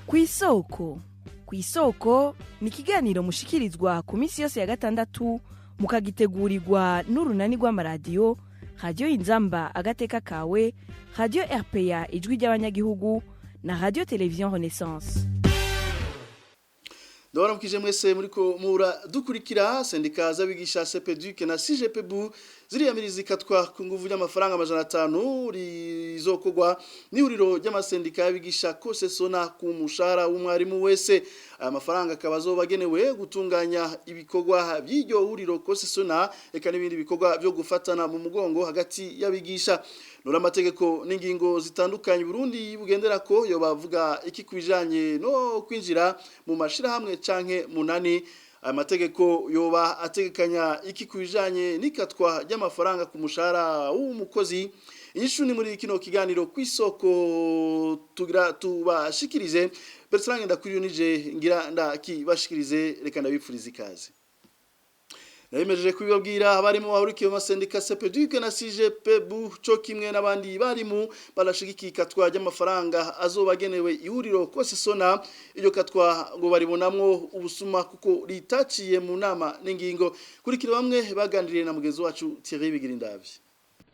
Kw'isoko. Kw'isoko ni ikiganiro mushikirizwa ku minsi yose ya gatandatu, mukagitegurirwa n'urunani rw'amaradiyo Radiyo Inzamba Agateka Kawe, Radiyo RPA Ijwi ry'Abanyagihugu na Radiyo Televiziyo Renaissance. Ndabaramukije mwese muriko mura dukurikira. Sendika z'abigisha CPDUC na CGPBU ziriyamiriza ikatwa ku nguvu y'amafaranga 500 rizokogwa n'ihuriro ry'amasendika y'abigisha Kosesona ku mushahara w'umwarimu wese. Aya mafaranga akaba azobagenewe gutunganya ibikorwa by'iryo huriro Kosesona, eka n'ibindi bikorwa byo gufatana mu mugongo hagati y'abigisha. Nura amategeko n'ingingo zitandukanye Burundi bugendera ko yo bavuga iki kubijanye no kwinjira mu mashirahamwe canke munani? Aya mategeko yoba ategekanya iki kubijanye n'ikatwa ry'amafaranga ku mushahara w'umukozi? Inyishu ni muri kino kiganiro Kw'isoko tugira tubashikirize. Bertrand Ndakuriyonije ngira ndakibashikirize, reka ndabipfuriza ikaze. Nabimejeje kubibabwira, abarimu bahurikiye mu masendika CPDUC na CGPBU co kimwe n'abandi barimu barashigikiye ikatwa ry'amafaranga azobagenewe ihuriro Kosesona. Iryo katwa ngo baribonamwo ubusuma kuko ritaciye mu nama n'ingingo. Kurikira bamwe baganiriye na mugenzi wacu Thierry Bigirindavyi.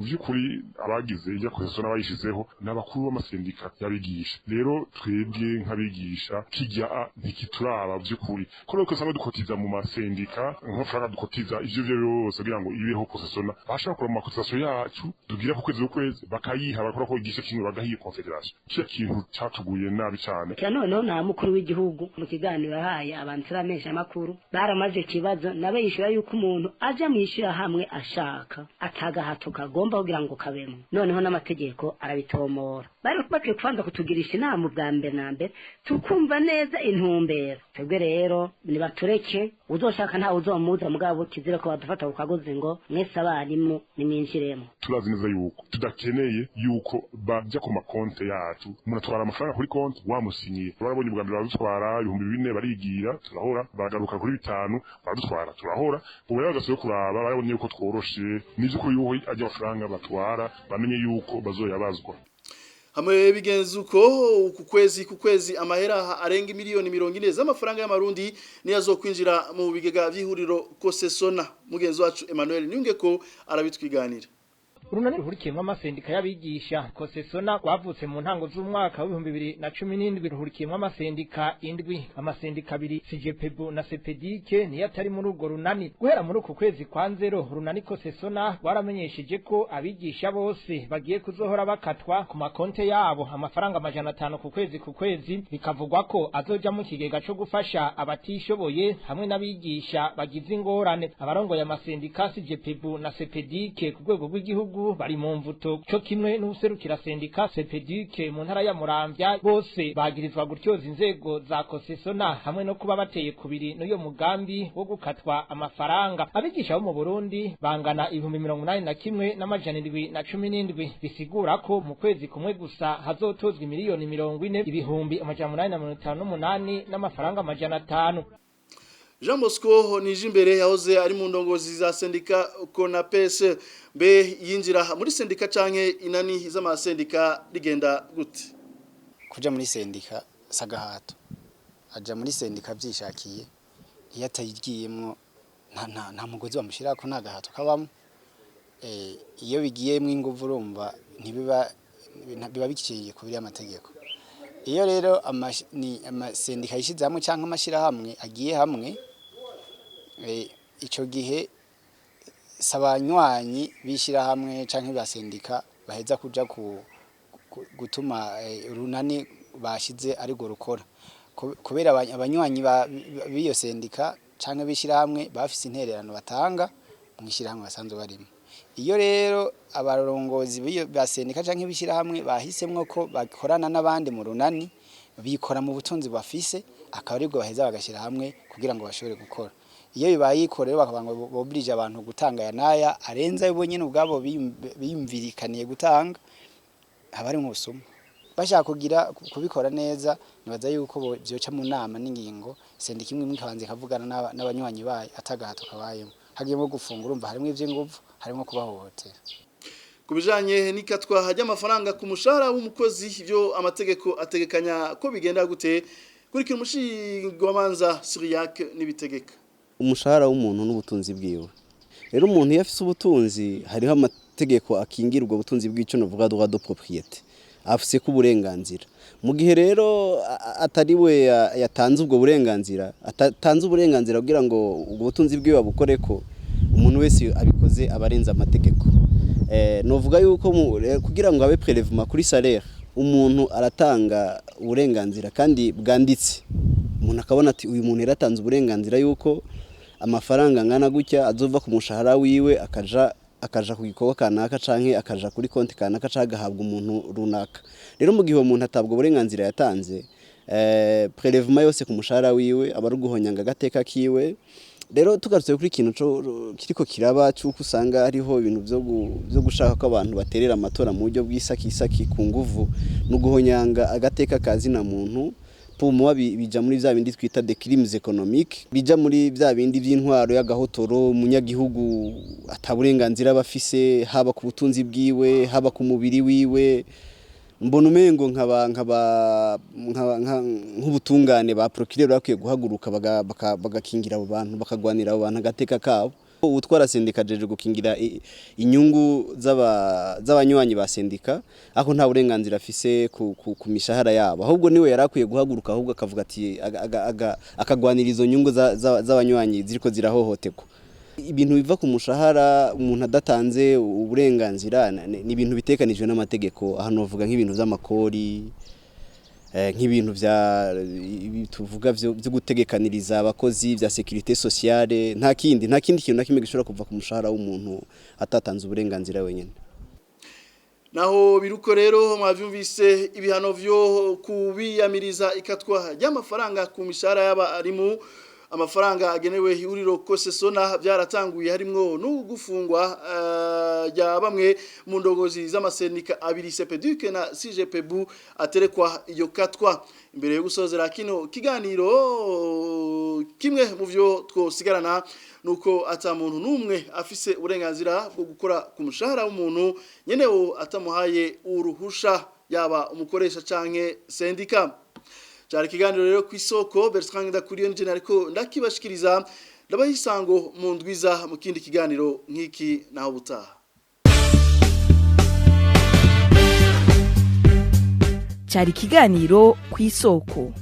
Mu by'ukuri, abagize ijya Kosesona bayishizeho ni abakuru b'amasendika y'abigisha. Rero twebwe nk'abigisha kijya ntikituraba by'ukuri, ko rero usanga dukotiza mu masendika nk'amafaranga dukotiza, ivyo byo byose kugira ngo ibeho Kosesona, bashobora kureba mu ma cotisations yacu tugira ku kwezi ku kwezi, bakayiha bakora ko igice kimwe bagahiye confédération. Kiya kintu catuguye nabi cane. Kya noneho nta mukuru w'igihugu mu kiganiro yahaye abantu bamenyesha amakuru baramaze ikibazo nawe yishyura yuko umuntu aja mu ishyirahamwe ashaka, atagahato kagomba kugira ngo kabemo. Noneho n'amategeko arabitomora. Bari bakwiye kubanza kutugirisha inama ubwa mbere na mbere, tukumva neza intumbero. Twebwe rero nibatureke, uzoshaka ntawe uzomuza, mugabo kizira ko badufata ku kagozi ngo mwese abarimu nimwinjiremo. Turazi neza yuko tudakeneye yuko bajya ku makonte yacu. Umuntu atwara amafaranga kuri konti wamusinyiye. Barabonye ubwa mbere baradutwara 4000, barigira turahora, baragaruka kuri 5 baradutwara turahora. Ubu rero bagasubiye kuraba, barabonye yuko tworoshe. N'ivy'ukuri yuko ajya amafaranga batwara, bamenye yuko bazoyabazwa. Hamwe bigenze uko, ku kwezi amahera arenga miliyoni 40 z'amafaranga y'amarundi niyo azokwinjira mu bigega vy'ihuriro Kosesona. Mugenzi wacu Emmanuel Niyungeko arabitwiganira. Urunani ruhurikiyemwo amasendika y'abigisha Kosesona rwavutse mu ntango z'umwaka w'2017. Ruhurikiyemwo amasendika indwi. Amasendika abiri, CGPBU na CPDIC, niyo atari muri urwo runani. Guhera muri uku kwezi kwa Nzero, urunani Kosesona rwaramenyesheje ko abigisha bose bagiye kuzohora bakatwa ku makonte yabo amafaranga 500 ku kwezi ku kwezi. Bikavugwa ko azoja mu kigega co gufasha abatishoboye hamwe n'abigisha bagize ingorane. Abarongoye amasendika CGPBU na CPDIC ku rwego rw'igihugu bari mu mvuto, co kimwe n'userukira sendika CPDUC mu ntara ya Muramvya. Bose bagirizwa gutyoza inzego za Kosesona hamwe no kuba bateye kubiri n'uyo mugambi wo gukatwa amafaranga. Abigisha bo mu Burundi bangana 81,717, bisigura ko mu kwezi kumwe gusa hazotozwa miliyoni 40, 858,500. Jean Bosco Nijimbere yahoze ari mu ndongozi za sendika Konapes. Mbe yinjira muri sendika canke inani z'amasendika rigenda gute? Kuja muri sendika sagahato, aja muri sendika vyishakiye. Iyo atayigiyemwo nta mugozi bamushirako, nta gahato kabamwo. Iyo bigiyemwo inguvu, urumva ntibiba biba biciye ku biri amategeko. Iyo rero amasendika yishize hamwe canke amashirahamwe agiye hamwe, ico gihe sabanywanyi bishirahamwe canke ba sendika baheza kuja ku gutuma urunani bashize ari rukora, kubera abanywanyi b'iyo sendika canke bishirahamwe bafise intererano batanga mu ishirahamwe basanzwe barimo. Iyo rero abarongozi b'iyo ba sendika canke bishirahamwe bahisemwo ko bakorana n'abandi mu runani, bikora mu butunzi bafise, akaba aribwo baheza bagashira hamwe kugira ngo bashobore gukora. Iyo bibaye iko rero, bakavuga ngo bobrije abantu gutanga aya n'aya arenze ayo bonyene ubwabo biyumvirikaniye gutanga, haba harimwo ubusuma. Bashaka kugira kubikora neza, nibaza yuko vyoca mu nama n'ingingo, sendika imwe imwe ikabanza ikavugana n'abanywanyi bayo, atagahato kabayemo. Hagiyemo gufunga, urumva harimwo ivy'inguvu, harimwo kubahohotera. Kubijanye n'ikatwa ry'amafaranga ku mushahara w'umukozi, ivyo amategeko ategekanya ko bigenda gute? Kurikira umushingwamanza Syriac Nibitegeka. Umushahara w'umuntu n'ubutunzi bwiwe. Rero umuntu iyo afise ubutunzi, hariho amategeko akingira ubwo butunzi bw'icyo novuga droit de propriété, afise ko uburenganzira. Mu gihe rero atari we yatanze ubwo burenganzira, atatanze uburenganzira kugira ngo ubwo butunzi bwiwe babukoreko, umuntu wese abikoze aba arenze amategeko. Novuga yuko kugira ngo abe prélèvement kuri salaire, umuntu aratanga uburenganzira kandi bwanditse, umuntu akabona ati uyu muntu yaratanze uburenganzira yuko amafaranga angana gutya azova ku mushahara wiwe akaja ku gikorwa kanaka canke akaja kuri konti kanaka canke agahabwa umuntu runaka. Rero mu gihe uwo muntu atabwa uburenganzira yatanze, prélèvement yose ku mushahara wiwe aba ari uguhonyanga agateka kiwe. Rero tugarutse kuri ikintu kiriko kiraba c'uko usanga hariho ibintu vyo gushaka ko abantu baterera amatora mu buryo bw'isakisaki ku nguvu, no guhonyanga agateka ka zina muntu, pour bija muri vya bindi twita des crimes économiques, bija muri vya bindi vy'intwaro y'agahotoro. Umunyagihugu ataburenganzira bafise, haba ku butunzi bwiwe, haba ku mubiri wiwe. Mbona umengo nkaba nk'ubutungane ba procureur bakwiye guhaguruka, bagakingira abo bantu, bakagwanira abo bantu agateka kabo. Utwara sendika jeje gukingira inyungu z'abanywanyi ba sendika, aho nta burenganzira afise ku mishahara yabo. Ahubwo niwe yarakwiye guhaguruka, ahubwo akavuga ati akagwanira izo nyungu z'abanywanyi ziriko zirahohoterwa. Ibintu biva ku mushahara umuntu adatanze uburenganzira ni ibintu bitekanijwe n'amategeko. Hano bavuga nk'ibintu vy'amakori, nk'ibintu vya ibi tuvuga vyo gutegekaniriza abakozi vya sécurité sociale. Nta kindi kintu na kimwe gishobora kuva ku mushahara w'umuntu atatanze uburenganzira wenyene. Naho biruko rero, mwavyumvise ibihano vyo kubiyamiriza ikatwa ry'amafaranga ku mishahara y'abarimu, amafaranga agenewe ihuriro Kosesona, byaratanguye, harimwo n'ugufungwa rya bamwe mu ndongozi z'amasendika abiri, CPDUC na CGPBU, aterekwa iyo katwa. Imbere yo gusozera kino kiganiro, kimwe mu vyo twosigarana nuko ata muntu numwe afise uburenganzira bwo gukora ku mushahara w'umuntu nyenewo atamuhaye uruhusha, yaba umukoresha canke sendika. Cyari ikiganiro rero ku Isoko. Bertrand Ndakuriyo nje ariko ndakibashikiriza, ndabahisango mu ndwiza mu kindi kiganiro nk'iki. Naho butaha. Cyari ikiganiro ku Isoko.